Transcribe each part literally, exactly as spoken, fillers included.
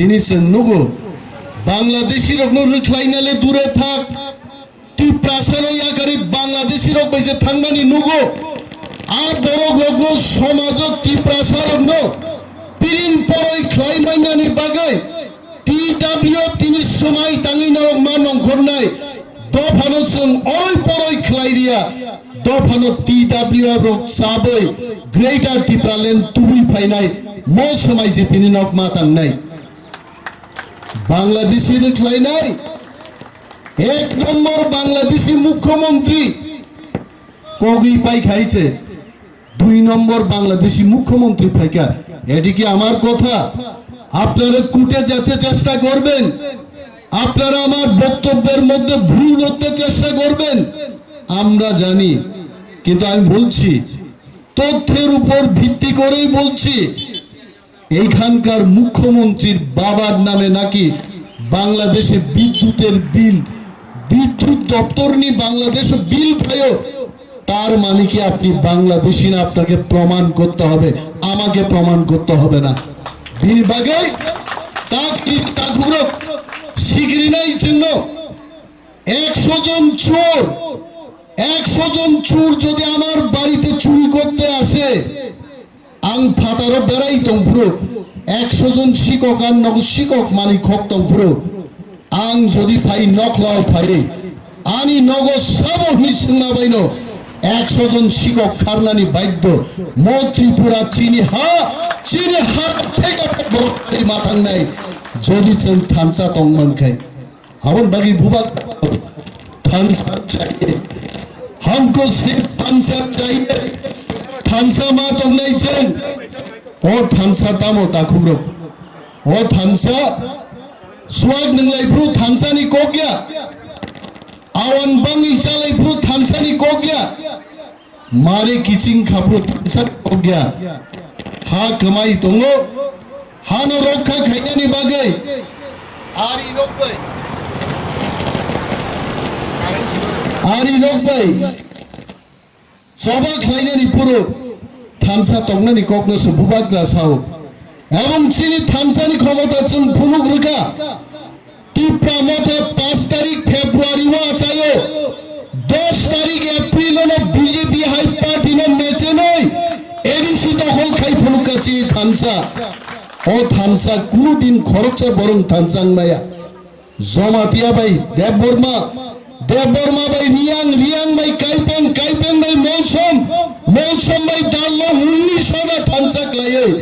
Tini chwng nugo, Bangladeshi rokno rwkhlaina le dure thak, Tiprasano yakarwi Bangladeshi rok bai je thangmani nugo. A borok rokno somajo Tiprasa rokno piring poroi khlai mainani bagwi T W F tini swmai tangwi norok ma nongkhornai dophano chwng oroi poroi khlai riya. Dophano T W F rok chabwi Greater Tipraland tubui phainai mo swmai je tini nok ma tangnai. Bangladeshi rwkhlainai ek nombor Bangladeshi mukhyamantri kogwi pai khai se dui নম্বর বাংলাদেশি মুখ্যমন্ত্রী থাকা। এটি কি আমার কথা? আপনারা কুটে যেতে চেষ্টা করবেন, আপনারা আমার বক্তব্যের মধ্যে ভুল ধরতে চেষ্টা করবেন, আমরা জানি, কিন্তু আমি বলছি, তথ্যের উপর ভিত্তি করেই বলছি। এইখানকার মুখ্যমন্ত্রীর বাবার নামে নাকি বাংলাদেশে বিদ্যুতের বিল, বিদ্যুৎ দপ্তর নি বাংলাদেশে বিল পায়ো, তার মানে কি আপনি বাংলাদেশি না? আপনাকে প্রমাণ করতে হবে, আমাকে প্রমাণ করতে হবে না। Bini bagwi tak, takhurok sigrinai chwngno একশো জন চোর, একশো জন চোর যদি আমার বাড়িতে চুরি করতে আসে, ang phataro berai tongphuru, একশো জন শিক্ষক আর নগো শিক্ষক mani khok tongphuru, ang jodi phai nokhlao phai, ani nogo sabo hwnwi swngma baino একশো জন শিক্ষক kharnani baidhyo, mo Tripura chini ha, chini ha theka borok ma thangnai, jodi chwng thansa tongman khai. Aboni bagwi bubak thansa chahiye. Hamko sirf thansa chahiye. Thansa ma tongnai chwng. O thansa tamo takhukrok. O thansa swag nwnglai phuru thansa ni kok ya. Awan bangwi chalai phuru thansa ni kok ya. Mare kiching khapro thansa kok ya. Ha kwmai tongo. Hano rokha khainani bagwi. Ari rok bai. Ari rok bai. Choba khlainani phuru thansa tongnani kokno se bubagra sao. Ebong chini thansani khomota chwng phunuk rwkha. Tipra Motha paanch tarik February o achaio, dos tarik April o no B J P hai party no mechenoi A D C dokhol khai phunuk kachi thansa. O thansa kunu din khoroksa borong thansa wng maya. Jamatia bai Debbarma, Debbarma bai Riang, Riang bai Kaipeng, Kaipeng bai Molsom, Molsom bai Dallong, unnish hona thansa khlaioi.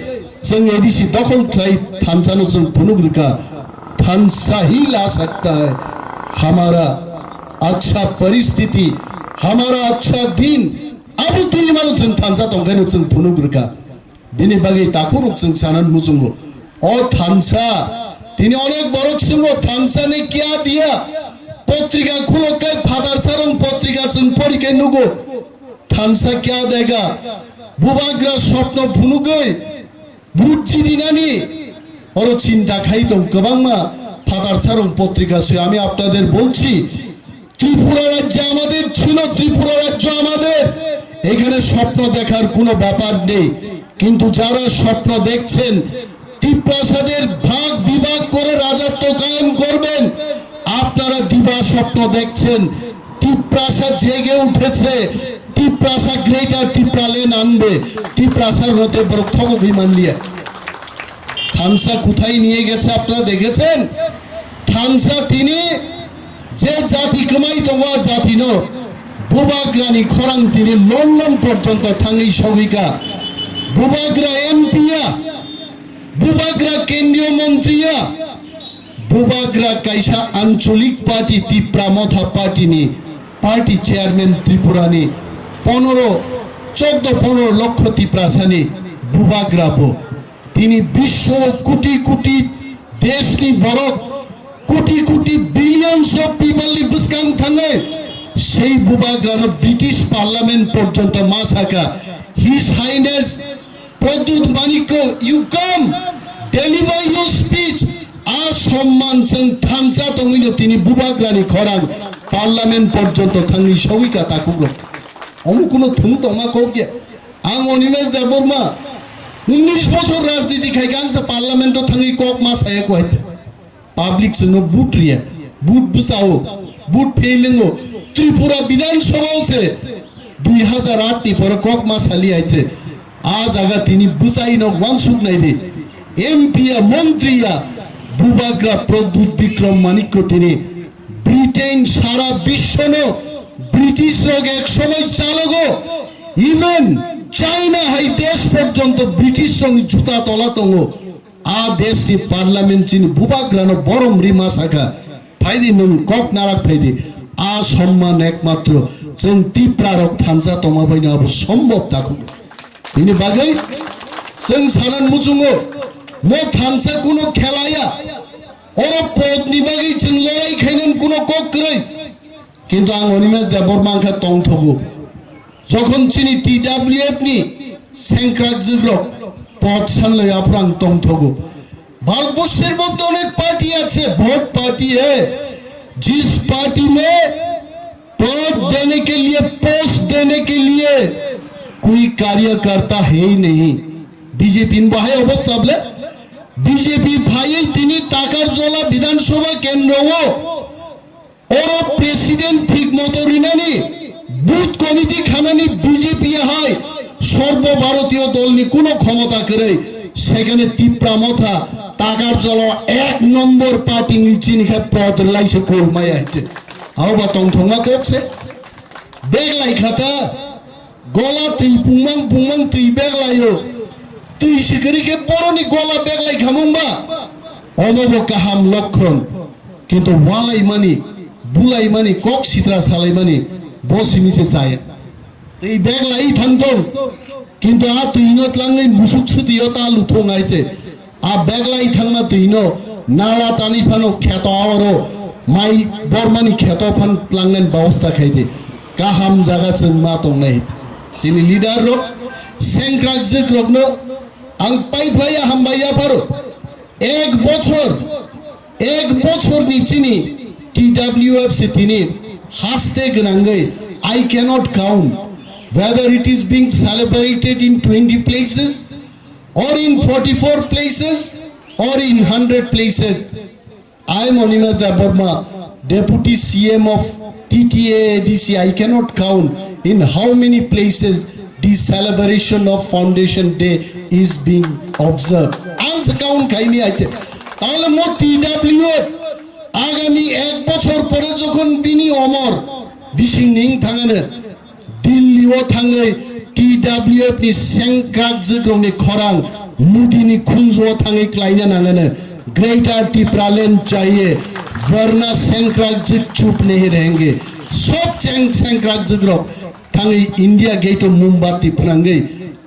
Chwng A D C dokhol khlai thansano chwng phunuk rwkha. Thansa hi la sakta hai. Hamara acha paristhiti, hamara acha din. Abo twi mano chwng thansa tongkhaino chwng phunuk rwkha. Bini bagwi takhurok chwng sanan muchungo. O thansa, tini onek borok swngo thansa ne kya diya? Potrika khulokkhe phatar sarong potrika chwng porikhe nugo. Thansa kya dega? Bubagra sopno phunugwi. Bujji dinani, oro chinta khai tong kwbangma phatar sarong potrika se ami apnader bolchi, Tripura rajya amader chilo, Tripura rajya amader, ekhane sopno dekhar kono byapar nei, kintu jara sopno dekhchen, Tiprasader bhag bibhag kore rajotto kayem korben, apnara diba sopno dekhchen, Tiprasa jege utheche, Tiprasa Greater Tipraland anbe, Tiprasar mothe borok thogogwi manliya. Thansa kothai niye geche apnara dekhechen? Thansa tini je jati kwmai tongo, a jatino bubagrani khorang tini London porjonto thangwi sogwikha. Bubagra M P ya, bubagra kendriyo montri ya, bubagra kaisa ancholik party, Tipra Motha party ni party chairman Tripura ni ponoro, chordo ponoro lokkho Tiprasa ni bubagra bo. Tini biswo koti koti desh ni borok, koti koti billions of people ni bwskang thangwi sei bubagra no British Parliament porjonto ma sakha, His Highness Pradyut Manikya, you come, deliver your speech. A somman chwng thansa tongwino tini bubagrani khorang parliament porjonto thangwi sogwikha takhukrok. Omo kuno thung tongma kok ya. Ang Animesh Debbarma, Unnish bochor rajniti khai khe ang sa parliament o thangwi kok ma saya ko hai. Public chwngno vote riya, vote bwsao, vote failing o. Tripura Bidhan Sabha o se dui hazar aat ni pore kok ma sali hai. A jaga tini bwsai no wansuk nai di. M P ya, montri ya, bubagra Pradyut Bikram Manik ko tini Britain sara biswo no British rok ek somoy chalogo, even China hai desh porjonto British rok ni juta tola tongo. A desh ni parliament chini bubagra no borom rima saka, phaidi nwng kok narak phaidi. A somman ekmatro chwng Tipra rok thansa tongma bai no abo sombhob takhugo. Bini bagwi chwng sanan muchungo, mo thansa kuno khelaya. Oro pod ni bagwi chwng lorai khainani kuno kok kwrwi. Kintu ang Animesh Debbarma wngkha tongthogo. Jokhon chini T W F ni sengkrak jwkrok pod sanlai aphuru ang tongthogo. ভারতবর্ষের মধ্যে অনেক পার্টি আছে, बहुत पार्टी है, जिस पार्टी में पद देने के लिए, पोस्ट देने के लिए कोई कार्यकर्ता है ही नहीं। B J P ni bahai obostha ble, B J P phaiwi tini Takarjola Bidhan Sabha kendro o oro president thik moto rinani, booth committee khanani B J P hai Sarbo Bharatiya dol ni kuno khomota kwrwi, sekhane Tipra Motha Takarjola ek nombor party ni chini khe pod rwlai se kol maya hai se. Abo ba tongthokma kok se. Beglai khata, gola twi pungmang pungmang twi beglaio. Twi sikiri khe boroni gola beglai khamung ba. Omo bo kaham lokhon. Kintu walaimani, bulaimani, kok sitra salaimani, bo simi se chaya. Twi beglai thangthong. Kintu a twino tlangwi musuk swtio ta luthung hai se. A beglai thangma twino nala tani phano kheto aoro mai bormani kheto phan tlangnen babosta khaidi. Kaham jaga chwng ma tongnai. Chini leader rok sengkrak jwk rokno ang pai phlaiya hambai yapharo. Ek bochor, ek bochor ni chini T W F se tini haste gwnangwi I cannot count whether it is being celebrated in twenty places or in forty-four places or in hundred places. I am Animesh Debbarma, Deputy C M of T T A A D C. I cannot count in how many places the celebration of Foundation Day is being observed. Ang se count khaini aise. Tahole mo T W F agami ek bochor pore jokhon bini omor bising ning thangane Delhi o thangwi T W F ni sengkrak jwkrokni khorang Modi ni khunju o thangwi klaina nangano. Greater Tipraland chahiye, warna sengkrak jwk chup nahi rahenge. Sob cheng sengkrak jwkrok thangwi India Gate o mombati phnangwi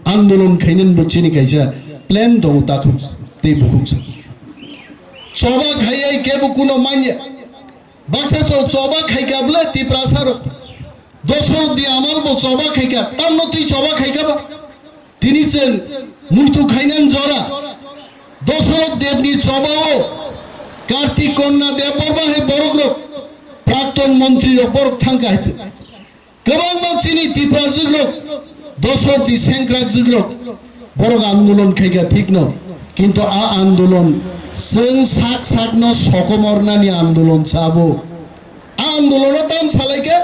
andolon khainani bo chini kaisa plan tongo takhuk tei bukhuk sa. Choba khaiya kebo kuno manya. Baksa cho-, choba khaika bwle Tiprasa rok. Dosor di amal bo choba khaika, tamno twi choba khaika ba. Tini chwng muitu khainang jora. Dosoroth Debni choba o Kartik Konna Debbarma hai borok rok, prakton montri rok borok thangka hai. Kwbangma chini Tipra jwkrok, dosor di sengkrak jwkrok, borok andolon khaika thikno, kintu a andolon chwng sak sakno sokomornani andolon sabo. A andolono tam salaikha,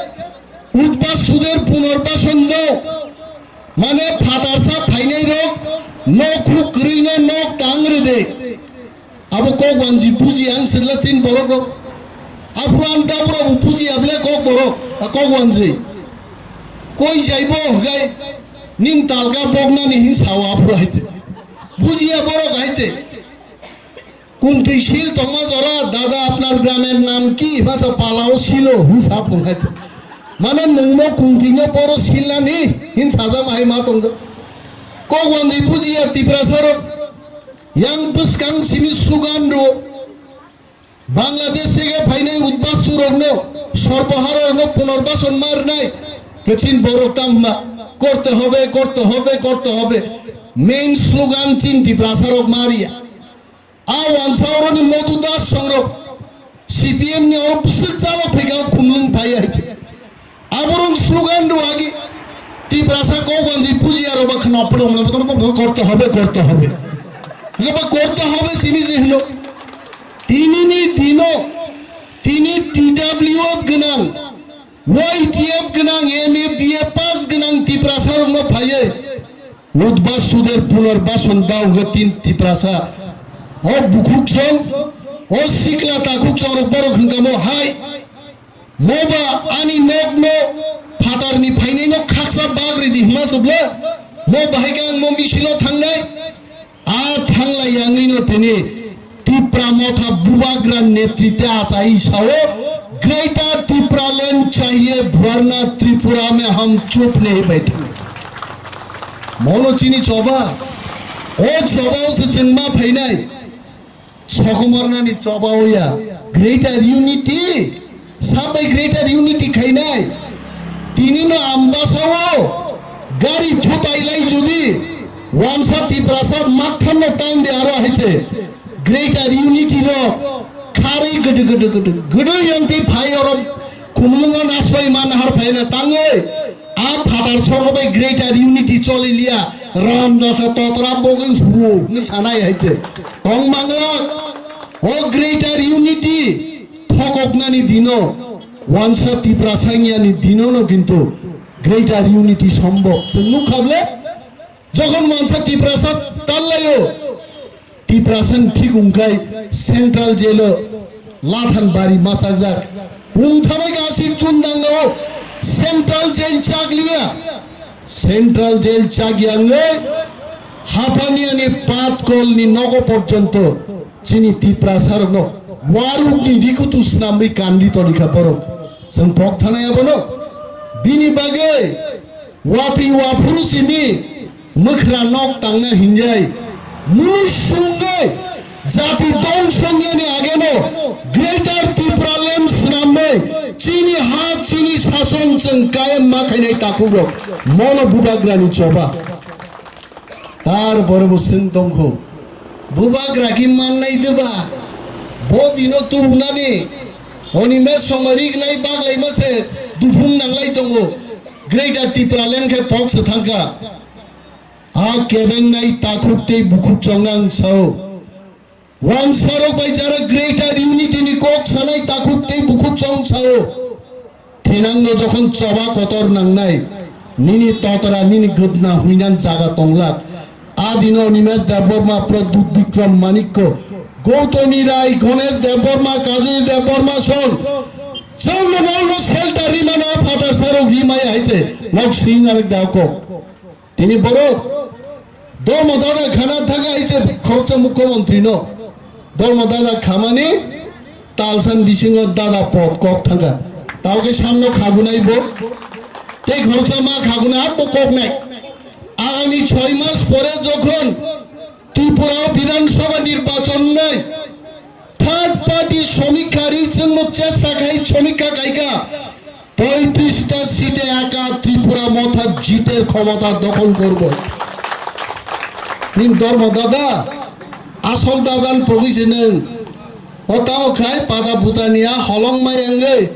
udbastuder punarbason do, mane phatarsa phainai rok nok huk kwrwino nok tang rwdi. Abo kok wanji buji ang sirla chin borok rok. Aphuru ang tabura bo buji able kok borok, a kok wanji. Koi jaibo hwgai ning talga boknani hin sao aphuru haite. Buji ya borok haite. Kungtwi sil tongma jora, "Dada, apnar gramer nam ki?" Himasa palao silo, hin sa phung haite. Mane nungmo kungtwino boro silnani hin sajama hai ma tongdo. Kok wanji buji ya Tiprasa rok. Yang bwskang simi slogan rwo, Bangladesh theke phainai udbastu rokno, sorbohara rokno punarbason ma rwnai, kachin borok tangma, korte hobe, korte hobe, korte hobe. Main slogan chin Tiprasa rok ma riya. A wansa oroni Madhu Das songrok, C P M ni oro bwswk chalok phaika khumlwng phaiya hai khe. Aborok slogan rwo agi, Tiprasa kok banji puji aro ba khna poro mla botor bo korte hobe, korte hobe. Hingke ba korte hobe sini je hino. Tini ni dino, tini T W F gwnang, Y T F gwnang, M A B A pass gwnang Tiprasa rokno phaiye. Udbastuder punarbason daogo tin Tiprasa. O bukhuk song, o sikla takhuk song rok borok hingkamo hai. Moba ani nokno phatarni phainaino khaksa bag ridi hwnma subla. Mo bahai khe ang mo misilo thangnai. A thanglai yangwino tini Tipra Motha Bubagra netrite achai sao Greater Tipraland chahiye, Bharna Tripura mein hum chup nahi baithe. Mono chini choba. O choba o se chwngma phainai. Sokomornani choba oya. Greater unity. Sabai greater unity khainai. Tini no ambasao gari thutai lai jodi wansa Tiprasa maktham no tan de aro haiche. Greater unity no khari gudu gudu gudu gudu yangti phai oro khumlungo nasbai man har phaina tangoi. A phatar sorgo bai greater unity choli liya, ram jasa totra bogwi huru ni sanai hai che. Tong bangla, o greater unity thokoknani dino, wansa Tiprasa wngya ni dino no kintu greater unity sombok. Chwng nukha ble, jokhon wansa Tiprasa tallaio, Tiprasani thik wngkhai central jail o lathan bari masajak. Wngthamai gasik chundang o central jail chakliya. Central jail chakya wngwi hapaniani patkol ni nogo porjonto chini Tiprasa rokno waruk ni rikutu snamwi kandi tonikha borok. Chwng pok thanai abono. Bini bagwi watwi waphuru simi mwkhra nok tangna hinjai. Muni sungwi jati dongso wngyani ageno Greater Tipraland swnamwi chini ha chini sason chwng kayam ma khainai takhuk rok mono bubagrani choba. Tar boro bo swng tongkho. Bubagra ki mannai deba. Bo dino tubunani. Oni me somarik nai baglai mase duphung nanglai tongo. Greater Tipraland khe pok se thangkha. A kebengnai takhuk tei bukhuk chongnang sao. Wansarok bai jara Greater Unity ni kok sanai takhuk tei bukhuk chong sao. Thinangno jokhon choba kotor nangnai, nini totra, nini gwdna huinan jaga tonglak. Adino Animesh Debbarma, Pradyut Bikram Manikko, Gautami Rai, Ganesh Debbarma, Kajal Debbarma son. Chwngno nokno shelter rimano phatar sarok rimaya hai se nok sing narwk da kok. Tini borok Dharma Dada khana thangkha hai se khoroksa mukhyamantri no. Dharma Dada khamani talsan bisingo Dada pod kok thangkha. Tao khe samno khagunai bo. Tei khoroksa ma khagunai abo kok nai. Agami choi mas pore jokhon Tripura o Bidhan Sabha nirbachon nai. Third party সমীক্ষা ri chwngno chesta khai সমীক্ষা khaikha. পঁয়ত্রিশটা সিটে একা ত্রিপুরা মথা জিতের ক্ষমতা দখল করবে। Ning Dharma Dada, asol dadan pogwi se nwng. O tamo khai pada butani a holong mai wngwi.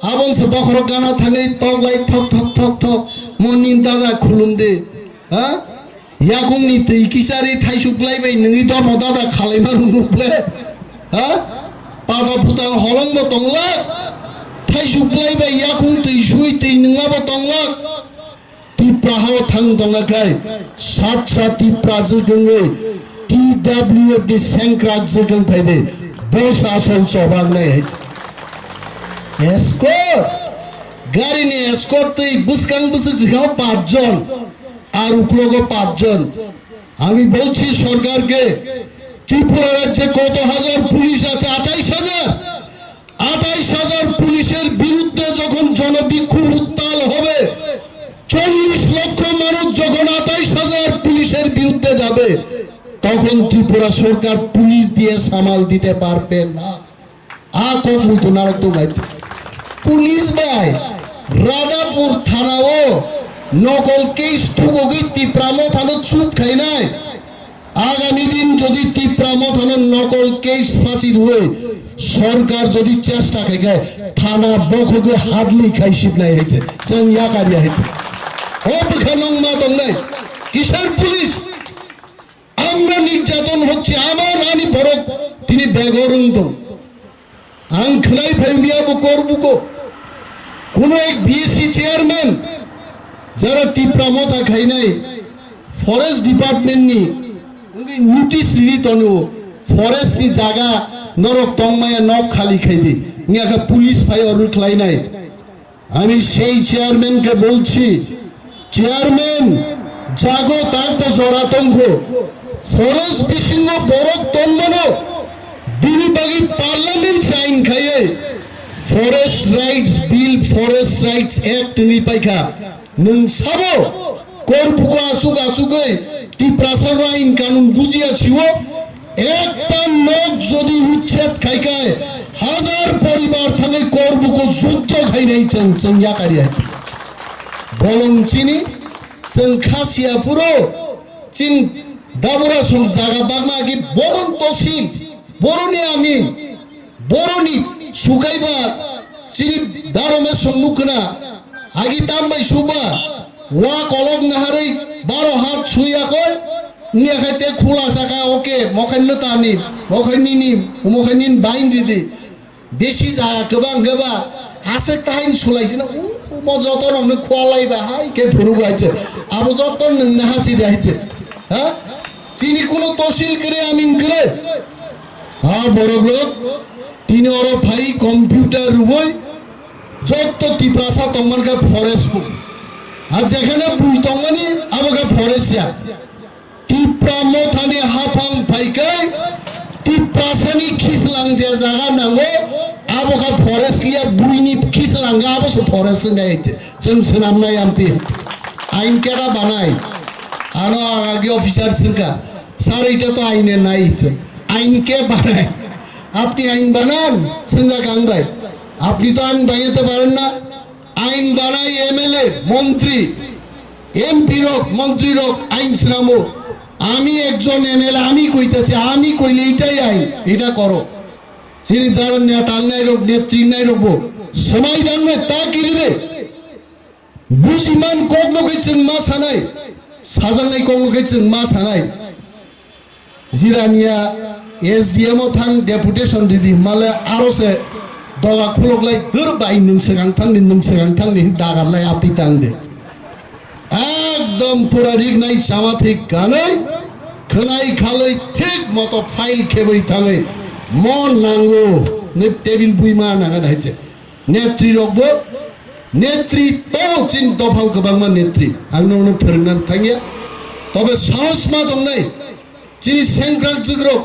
Abon se bokhorok gana thangwi tok lai thok thok thok thok. Mo ning dada khulum de. Ha? Yakungni twi kisari thaisuk lai bai nwngwi Dharma Dada khalaima rwnuk le. Ha? Pada butang holongbo tonglak. Thaisuk lai bai yakung twi sui twi nwnglabo tonglak. Tipra hao thang tongna khai sat sat Tipra jwk wngwi T W F ni sengkrak jwk wng phai de. Bo se asol chobak nai hai. Escort. Gari ni escort twi bwskang bwswk jwkha o pach jon. Ar uklogo pach jon. আমি বলছি সরকারকে, ত্রিপুরা রাজ্যে কত হাজার পুলিশ আছে? আঠাইশ হাজার। আঠাইশ হাজার পুলিশের বিরুদ্ধে যখন জনবিক্ষোভ উত্তাল হবে, চল্লিশ লক্ষ মানুষ যখন আঠাইশ হাজার পুলিশের বিরুদ্ধে যাবে, তখন ত্রিপুরা সরকার পুলিশ দিয়ে সামাল দিতে পারবে না। A kok muitu narok tong bai. Police bai Radhapur thana o nokol case thugogwi Tipra Mothano chup khainai. Agami din jodi Tipra Mothano nokol case phasi rwui sorkar jodi chesta khai khai thana bokhogwi hadli khai sibnai hai se chwng yakar ya hai. O bwkha nongma tongnai. Kisar police? Amra nirjaton hocche, amar ani borok tini bego rwng tong. Ang khwnai phai miya bo Korbuko. Kuno ek B S C chairman, jara Tipra Motha khainai, forest department ni wngwi notice rwi tono, forest ni jaga norok tongmaya nok khali khaidi. Wngya kha police phai orwi khlainai. আমি সেই চেয়ারম্যানকে বলছি, chairman, jago tak to jora tongkho. Forest bisingo borok tongmano, bini bagwi parliament se ain khaiye, Forest Rights Bill, Forest Rights Act wngwi paikha. Nwng sabo, Korbuko achuk achugwi Tiprasa ain kanun bujiya siwo, ekta nok jodi uchched khaikai, hazar poribar thangwi Korbuko juddo khainai chwng, chwng yakari hai. Bolong chini, chwng khasiya puro, chin dabura song jaga bagma agi boron tosil, boroni amin. Boroni sukaiba chini darome song nukna, agi tambai suba, wa kolok naharwi baro hat suya koi, niya khai te khula saka, oke, mokhai no tani, mokhai nini, mokhai nin bain ridi. Besi ja kwbang kwba, aswk tahain sulai sino, u, u, mo joto no khwalai ba, hai ke phuru gaite. Abo joto nung naha si daite. Ha? Chini kuno tosil kre amin kre. Ha, borok lok, tini oro phai computer rwoi, jotto Tiprasa tongman kha forest bo. Ha, jekhane bui tongmani, abo kha forest ya. Tipra Mothani haphang phaikai, Tiprasani khislang je jaga nango, abo kha forest ya, buini khislang ga, abo se forest ngai je. Chwng swnamnai amti. Ain kera banai. Ano agi officer singka. Sir, ita to aine nai. Ain ke banai? Apni ain banan? Singka kangbai. Apni to ain baye to baran na? Ain banai M L A, montri, M P rok, montri rok ain swnamo. Ami ekjon M L A, ami koitase, ami koile itai ain, ita koro. Chini jaran neta tangnai rok, netri nai rok bo. Somai dangnai ta kirire. Bujiman kokno khe chwng ma sanai, sajaknai kokno khe chwng ma sanai. Jirania S D M o thang deputation ridi himale aro se doga khulok lai dur bai nwng swkang thangni, nwng swkang thangni hin dagar lai apti tang de. Ekdom pura rik nai chama thik ganai khwnai khalai thik moto file khebai thangai mo nango ne table bui ma nanga dai che. Netri rok bo, netri to chin dophang kwbangma netri. Ang nono phwrwngna thangya. Tobe sahos ma tongnai. Chini sengkrak jikrok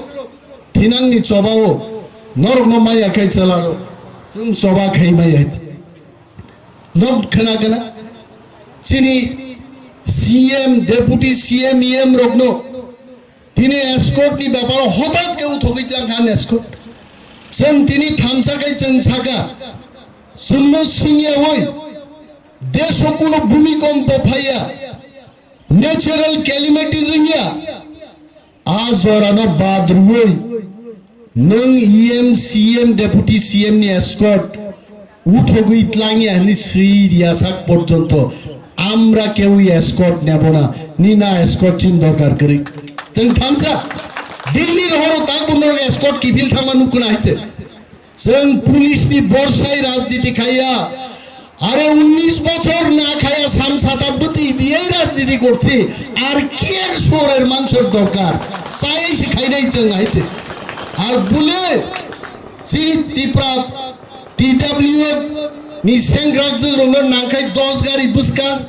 thinangni chobao norokno maya khai chalaro. Chwng choba khai maya. Nok khna khna. Chini C M, Deputy C M, E M rokno Tini escort ni beparo hotat khe uthogwi tlang kha escort. Chwng tini thansa khai chwng saka, chwngno singya oi, desho kuno bhumikompo phaiya, natural calamities wngya, a jorano bad rwui nwng E M, C M, Deputy C M ni escort uthogwi tlangya hwnwi swi riya sak porjonto amra keui escort nebo na, nina escort chin dorkar kwrwi. Chwng thansa Delhi rohoro takbo norok escort kiphil thangma nukuna hai se. Chwng police ni borsai rajniti khaiya. Are unnish bochor na khaiya, sam sata bwtwi diye rajniti korchi. Ar kiyer sorer mansor dorkar. Sai se khainai chwng hai se. Ar bule chini Tipra T W F ni sengkrak jwk rokno nangkhai dos gari bwskang,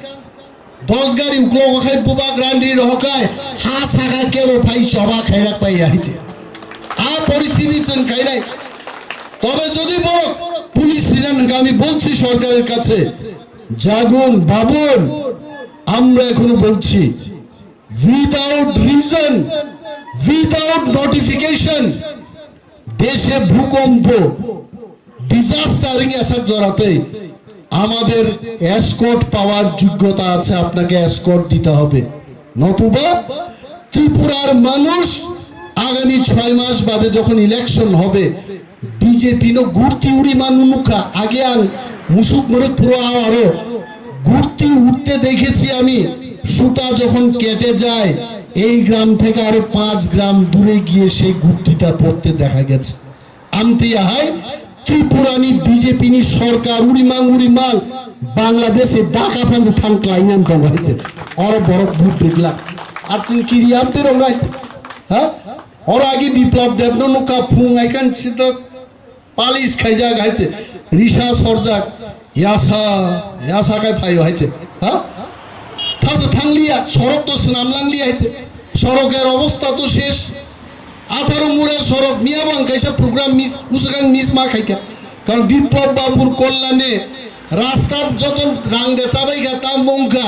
dos gari uklogo khai bubak randi rohokai ha saka kebo phai choba khairak pai ya hiche. A poristiti chwng khainai. তবে যদি বড় পুলিশ রিনা নাগামি বলছি সরকারের কাছে, জাগুন, ভাবুন, আমরা এখনো বলছি, without reason, without notification, দেশে ভূকম্প, ডিজাস্টার রিং এসব জড়াতে আমাদের এসকর্ট পাওয়ার যোগ্যতা আছে, আপনাকে এসকর্ট দিতে হবে, নতুবা ত্রিপুরার মানুষ আগামী ছয় মাস বাদে যখন ইলেকশন হবে, BJP no gurti uri manu nukha, age ang musuk muruk puro awaro গুর্তি উঠতে দেখেছি আমি, সুতা যখন কেটে যায়, এই গ্রাম থেকে আরো পাঁচ গ্রাম দূরে গিয়ে সেই গুর্তিটা পড়তে দেখা গেছে। Amtwi ahai Tripurani B J P ni sorkar urimang urimang Bangladesh e Dhaka phansa thang klainani tongo hai se. Oro borok vote rwglak. Ar chwng kiriya amtwi rwng hai se. Ha? Oro agi Biplab Deb no nukha phung aikan sita palis khaijak hai se. Risa sorjak. Yasa, yasa khai phaio hai se. Ha? Thasa thangliya, sorok to swnam langliya hai se. Soroker obostha to shesh. Atharo mura sorok miya bang kaisa program miss, usukang miss ma khaikha. Karon Biplab Babur kollane rasta joto rang de sabai ga tam mongkha.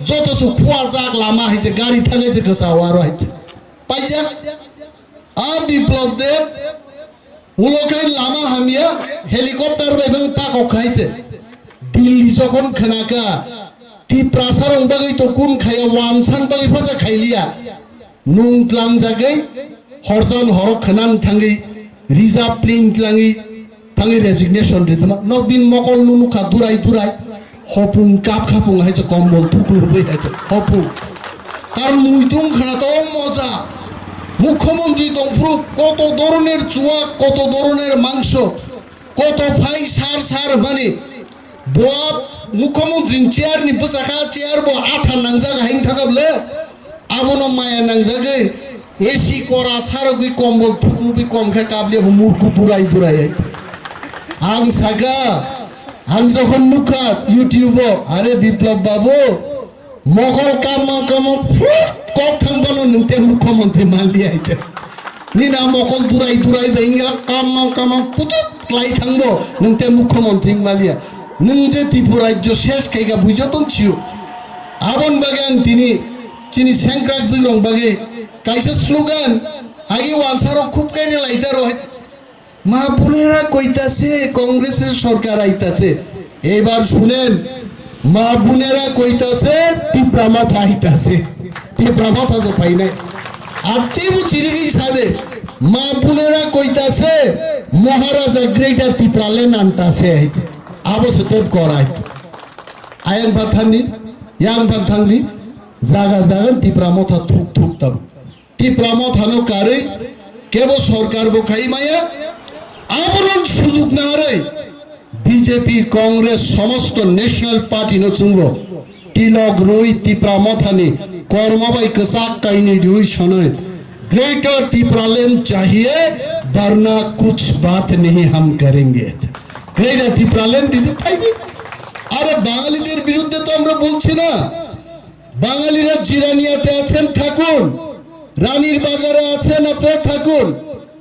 Joto su khua jak lama hai se, gari thangai se kasa waro hai se. Paijak. A Biplab Deb Ulo khai lama hamya, helicopter bai bang pakok khai se. Delhi jokhon khwnakha, Tiprasa rong bagwi to kun khaya, wansan bagwi phaja khailiya. Nung tlangjagwi, horsan horok khwnan thangwi, reserve plane tlangwi, thangwi resignation ritma. Nokbin mokol nunu kha durai durai. Hopung kap khapung hai se kombol thuklu bai hai se hopung. Tar muitung khana to moja. Mukhyamantri tongphuru koto doroner chuwa, koto doroner mangso, koto phai sar sar hwnani. Boa mukhyamantri ni chair ni bwsakha, chair bo atha nangjak haing thangabwle. Abono maya nangjagwi A C kora sarogwi kombol thuklubwi kom khe kabliya bo murku durai durai hai. Ang saka, ang jokhon nukha YouTube o, "Are Biplab babu, mokol kama kama phut kok thang bono nwng te mukhyamantri manliya hai." Nini a mokol durai durai bai wngya kama kama phut klai thang bo nwng te mukhyamantri manliya. Nwng je Tripura rajyo ses khaika bui joton sio. Aboni bagwi ang tini chini sengkrak jwkrok bagwi kaisa slogan, agi wansarok khub khe relaidar o hai. Ma bunera koitase Congress-er sorkar aitase. Ebar shunen, ma bunera koitase Tipra Motha aitase. Tipra Motha se phainai. Ar teibo chirigwi sade, ma bunera koitase Maharaja Greater Tipraland antase aite. Abo se tep korai. Ayang phathani, yang phathani, jaga jaga Tipra Motha thuk thuk tab. Tipra Mothano karwi kebo sorkar bo khai maya. Abono sujuk narwi B J P, Congress, somosto National Party no chwngbo tilok rwi Tipra Mothani kormo bai kwchak kainwi rwi sonwi Greater Tipraland chahiye, barna kuch baat nahi hum karenge. Greater Tipraland didi thaidi. Are Bangaliter biruddhe to amra bolchi na. বাঙালিরা জিরানিয়াতে আছেন, থাকুন। রানীর বাজারে আছেন, আপনারা থাকুন।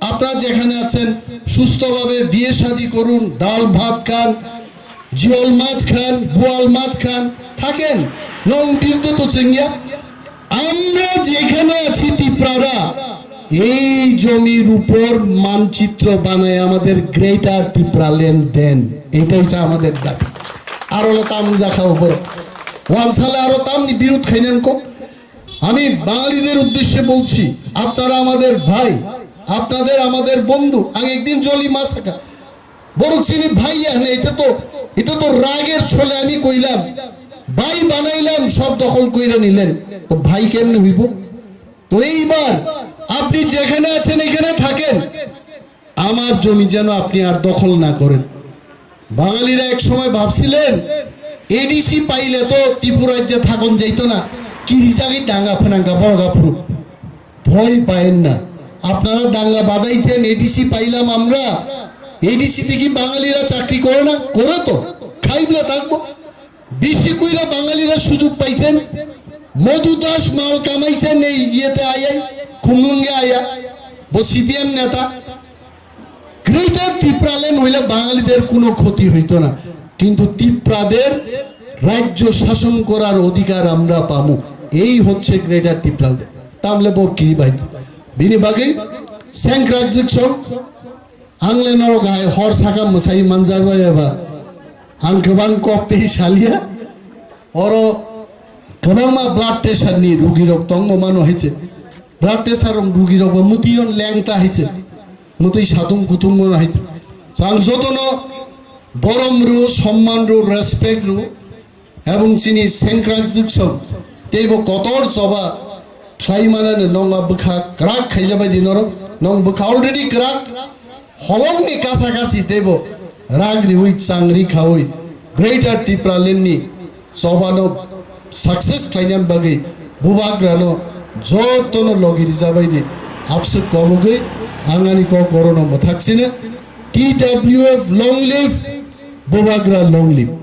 আপনারা যেখানে আছেন, সুস্থভাবে বিয়ে শাদী করুন, ডাল ভাত খান, জিওল মাছ খান, বোয়াল মাছ খান, থাকেন। নং বিরুদ্ধে তো চেঙ্গিয়া। আমরা যেখানে আছি তিপ্রারা, এই জমির উপর মানচিত্র বানায় আমাদের গ্রেটার তিপ্রাল্যান্ড দেন, এটাই হচ্ছে আমাদের দাবি। আর হলো তামু যা খাও বড় ওয়ান সালে আরো তামনি বিরোধ খাইলেন কো। আমি বাঙালিদের উদ্দেশ্যে বলছি, আপনারা আমাদের ভাই, আপনাদের আমাদের বন্ধু। আমি একদিন জলি মাসাকা বরং চিনি ভাই, এখানে এটা তো, এটা তো রাগের ছলে আমি কইলাম, ভাই বানাইলাম, সব দখল কইরা নিলেন, তো ভাই কেমনে হইব? তো এইবার আপনি যেখানে আছেন এখানে থাকেন, আমার জমি যেন আপনি আর দখল না করেন। বাঙালিরা এক সময় ভাবছিলেন এডিসি পাইলে তো ত্রিপুরা রাজ্যে থাকন যাইতো না, কি হিসাবে ডাঙ্গা ফেনাঙ্গা বড় গাফরু। ভয় পায়েন না, আপনারা দাঙ্গা বাঁধাইছেন, এডিসি পাইলাম আমরা, এডিসি থেকে বাঙালিরা চাকরি করে না, করে তো, খাইবলা থাকবো। বেশি কইরা বাঙালিরা সুযোগ পাইছেন, মধু দাস মাল কামাইছেন এই ইয়েতে আয়াই, খুমলুঙ্গে আয়া, ও সিপিএম নেতা। গ্রেটার ত্রিপুরাল্যান্ড হইলে বাঙালিদের কোনো ক্ষতি হইতো না, কিন্তু তিপ্রাদের রাজ্য শাসন করার অধিকার আমরা পামু। এই হচ্ছে গ্রেটার ত্রিপুরাল্যান্ড। তামলে বর কিরি ভাই, বিনি বাকি স্যাংক্রাক জিকসং, ang le norok hai hor saka mwsai manjak jaya ba. Ang kwbang kok tei salia. Oro kwbangma blood pressure ni rugi rok tongmo mano hai se. Blood pressure rok rugi rok bo mutwi on leng ta hai se. Mutwi satung kutung mo hai se. So ang jotono borom ru, somman ru, respect ru. Ebong chini sengkrak jwksong teibo kotor choba khlai manani nongma bwkha kwrak khaijabai di norok. Nong bwkha already kwrak. Holongni kasa kasi teibo rak riwi changri khawi Greater Tipraland ni chobano success khlainani bagwi bubagrano jotono logi rijabai di. Abswk kobogwi ang ani kok orono mwthak sino. T W F long live, bubagra long live.